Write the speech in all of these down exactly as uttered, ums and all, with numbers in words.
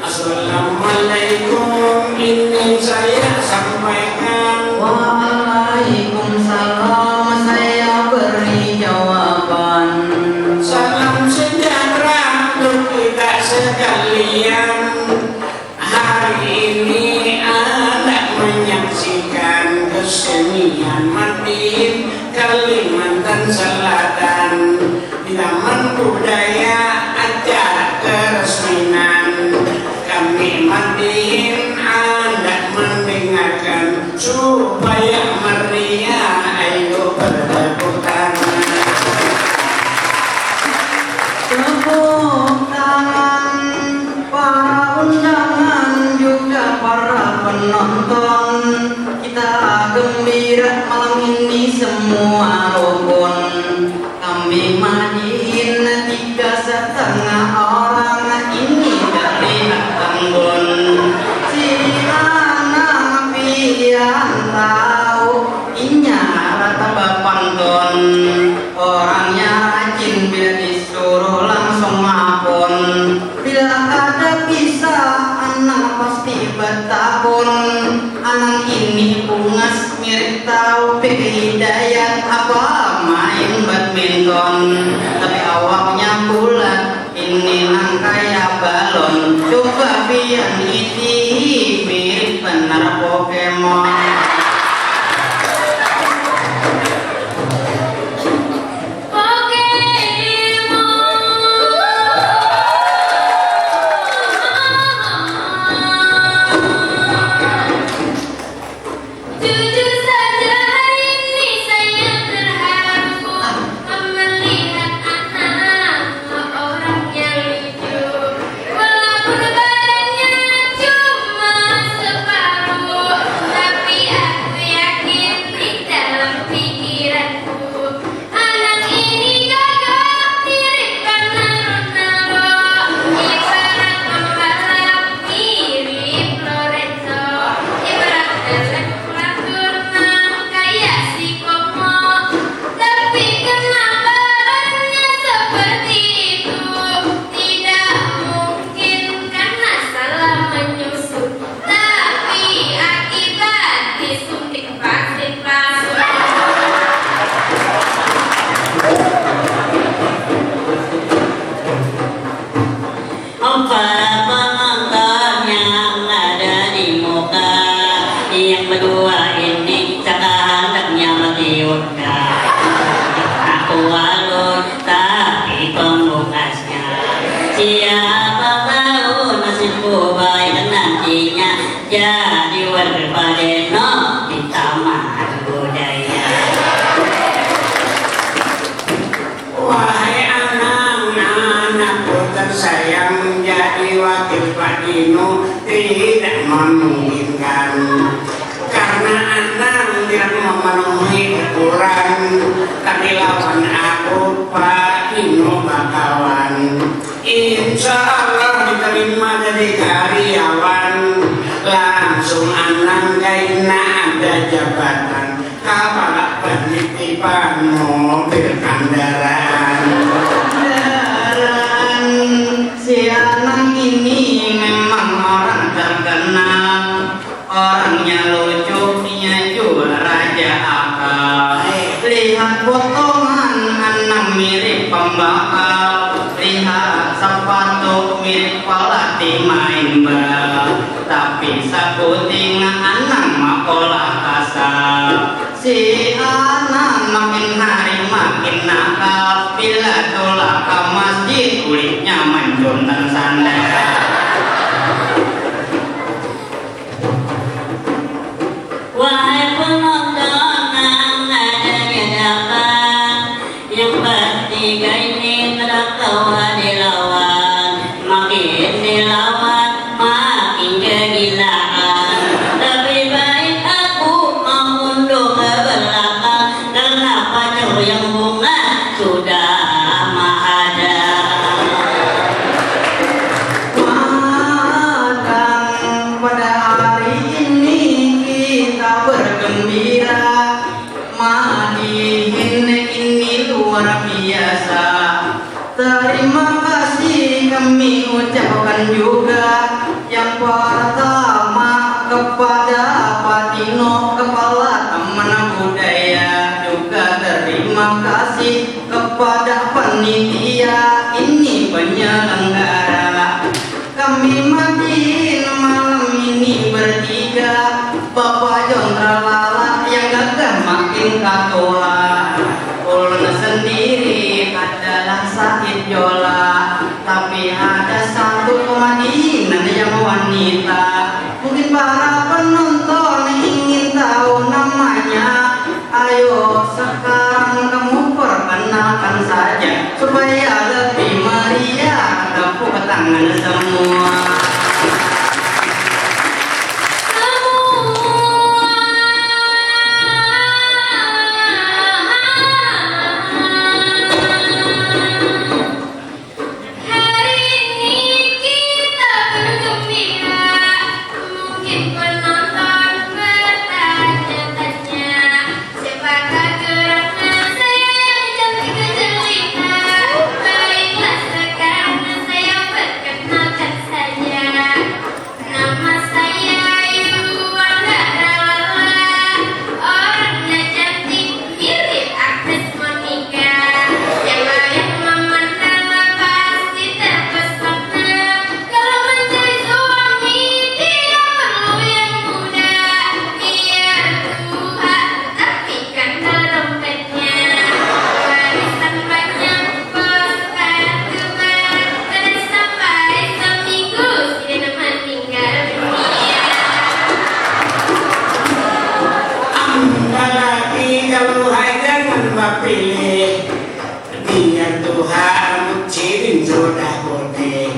Assalamualaikum, ingin saya sampaikan. Waalaikumsalam, saya beri jawaban. Salam sejahtera untuk kita sekalian. Hari ini anda menyaksikan kesenian Madin Kalimantan Selatan. Di Taman Budaya acara keresminan. Kami Madin anda mendengarkan supaya meriah. Ayo bertepuk tangan. Tepuk tangan para undangan juga para penonton. Kita gembira malam ini semua rukun. Kami Madin tiga setengah orang ini terlihat anggun. Si Anang pian tahu inya rata bapantun. Orangnya rajin bila disuruh langsung ngakun. Bila kada bisa Anang pasti batakun. Anang ini bungas mirip Taufik Hidayat apa main badminton. Tapi awaknya bulat ini nang kaya balon. Coba pian isi mirip banar Pokemon. Jujur saja hari ini saya terharu melihat anak orangnya lucu. Walaupun badannya cuma separuh, tapi aku yakin di dalam pikiranku Anang ini gagah, mirip banar Ronaldo. Ibarat pembalap, mirip Lorenzo. Ibarat atlet pelatur, nang kaya si Komo. Tapi kenapa badannya seperti itu? Tidak mungkin karena salah menyusu. Tapi akibat disuntik vaksin palsu. Empat penonton yang ada di muka, yang berdua ini cakap handaknya bagi Yuda. Aku alun tapi pembuka Siapa tahu nasibku baik nantinya jadi warga Padeno di Taman Budaya. Wahai Anang, anakku tersayang, jadi wakil Pak Dino tidak memungkinkan. Karena Anang tidak memenuhi ukuran, tapi lawan aku Pak Dino bakawan. Insya Allah diterima jadi karyawan. Langsung Anang kaina ada jabatan, kapala penitipan mobil kandaraan. Kendaraan si Anang ini memang orang terkenal. Orangnya lucu, inya jua raja akal. Lihat potongan Anang mirip pembakal. Lihat sapatu mirip palatih main bal. Tapi sakuting Anang maolah kasar. Si Anang makin hari makin nakal. Bila tulak ka masjid, kulitnya mancuntan sandal. Tiga ini kada kawa dilawan, makin dilawan makin kegilaan. Lebih baik aku mamundur ke belakang karena pacar yang bunga sudah mahadang. Makan pada hari ini kita bergembira. Madihin ini luar biasa. Terima kasih kami ucapkan juga. Yang pertama kepada Pak Tino, Kepala Taman Budaya. Juga terima kasih kepada panitia ini penyelenggara. Kami makin malam ini bertiga, Bapak John Tralala yang gagah makin katua. Ulun sendiri adalah Said Jola, tapi ada satu komedian yang wanita. Mungkin para penonton ingin tahu namanya. Ayo, sekarang kamu perkenalkan saja supaya lebih meriah. Tepuk tangan semua. Hari ini kita bergembira. Mungkin penonton bertanya-tanya, siapakah gerangan saya yang cantik jelita? Baiklah, sekarang saya perkenalkan saja. Nama saya Yuwanda Ralala. Orangnya cantik, mirip artis Monica. Siapa yang memandang pasti terpesona. Kalau mencari suami tidak perlu yang muda. Biar tua tapi kandel dompetnya. Warisan banyak, bos, kada sampai seminggu sudah meninggal dunia. Apalagi kalau hai jangan bapilih. Biar tuha rambut sidin sudah putih.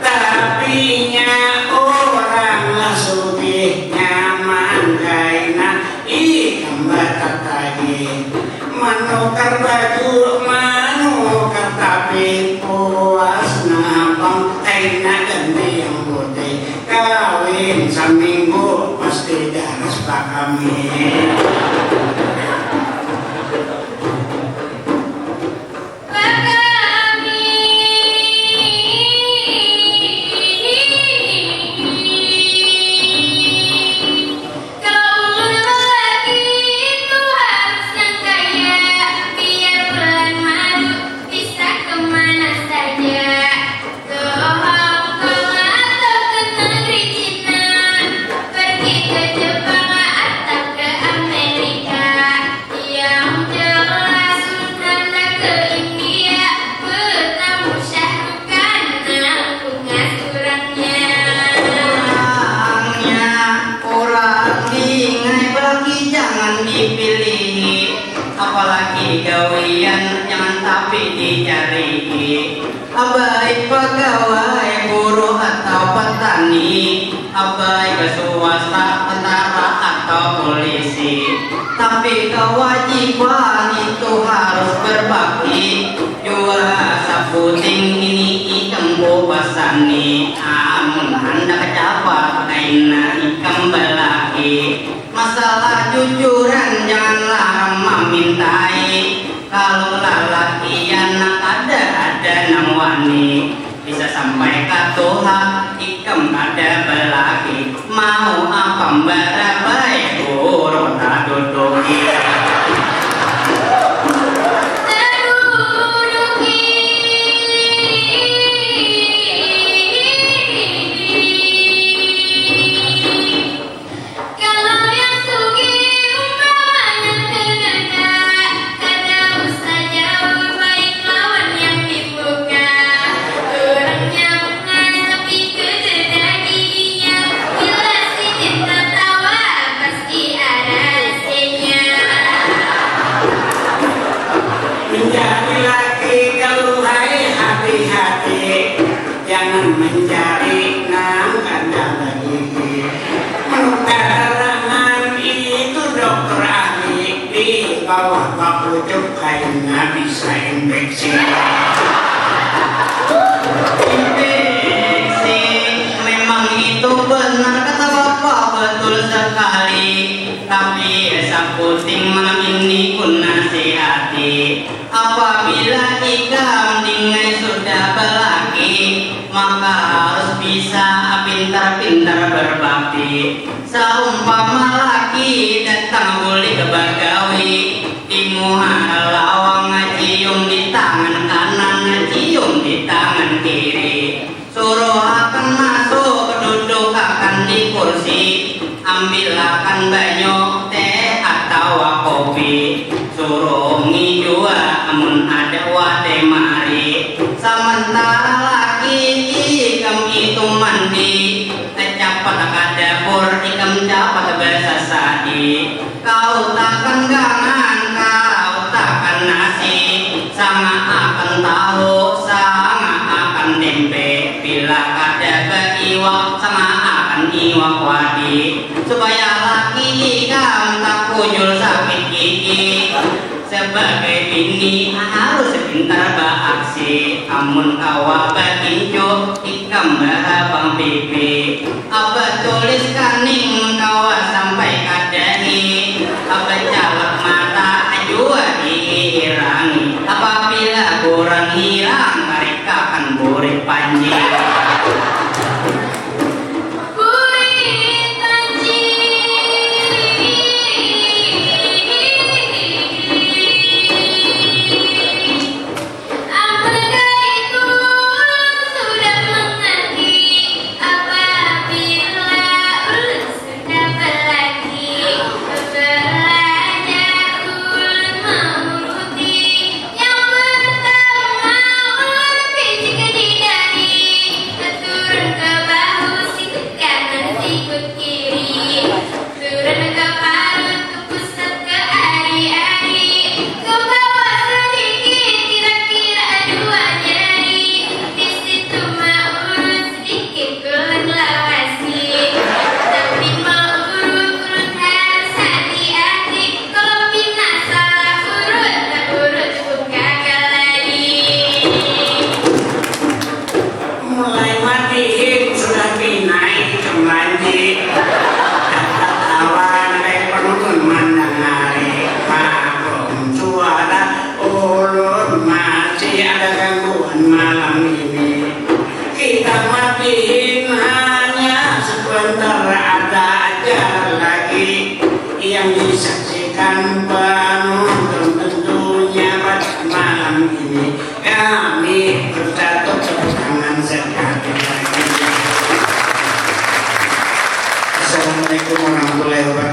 Tapi nya urang lah sugih, nyaman kaina ikam batatagih. Manukar baju, manukar tapi, puas nah pang kaina ganti yang putih. Kawin saminggu pasti daras pa kami. Kalau ulun lelaki itu harus yang kaya, biar bulan madu bisa kemana saja. Ke Hong Kong atau ke negeri Cina, pergi ke Jepang atau ke Amerika. Yang jelas ulun handak ke India, betamu Shah Rukh Khan nang bunga surangnya. Urangnya, urang dingai balaki jangan dipilihi, apalagi gawian jangan tapi dicarihi. Abai pagawai, buruh atau petani, abai ke swasta, tentara atau polisi. Tapi kewajiban itu harus berbakti. Jua sabuting ini ikam ku pasani. Amun handak capat kaina ikam balaki. Masalah jujuran janganlah mamintai. Kalau lalakian nang kada ada nang wani, bisa sampai ka tuha ikam kada balaki. Mau apa mbara bae guru taduduki. Taduduki. Kalau yang sugih umpamanya tenganda, kada usah jauh baik lawan yang dibuka. Urangnya bungas tapi kada daginya, bila sidin tatawa pasti ada rasanya. Infeksi. Infeksi. Memang itu benar kata Bapak, betul sekali. Tapi saputing malam ini ku nasihati, apabila ikam dingai sudah balaki, maka harus bisa pintar-pintar berbakti. Saumpama laki datang bulik bagawi, di muha lawang cium di tangan kanan, cium di tangan kiri. Suruhakan masuk, dudukakan di kursi, ambilakan banyu, teh atawa kopi. Surungi jua amun ada wadai mari. Samantara laki ikam itu mandi, capat ka dapur, ikam capat basasadi. Kautakan gangan, kautakan nasi, sangaakan tahu, sangaakan tempe, bila kada baiwak, sangaakan iwak wadi, supaya laki ikam takujul sakit gigi. Sebagai bini harus pintar baaksi, amun kawa bagincu, ikam bahabang pipi. Apa tulis kaning kawa sampai ka dahi, apa calak mata jua dihirangi, apabila kurang hirang karikakan burit panji. Burit panji. Apakah itu sudah mengerti apabila ulun sudah berlaki? Belajar ulun mauruti yang pertama, ulun pijik di dahi, turun ke bahu, sikut kanan, sikut kiri. Turun ke parut, ke pusat, ke ari-ari, ke bawah sedikit, kira-kira dua jari. Di situ mah urut sedikit ulun lawasi. Tapi mah urut, urut harus hati-hati. Kalau pina salah urut, urut buka kalai. Mulai madihin sudah pinai kemanji. Kawan kayak penonton mandangari. Maklum suara ulun masih ada gangguan malam ini. Kita madihin hanya sebentar, ada acara lagi yang disaksikan penonton tentunya pada malam ini. Kami bersatu tepuk tangan sekali lagi. Assalamualaikum warahmatullahi wabarakatuh.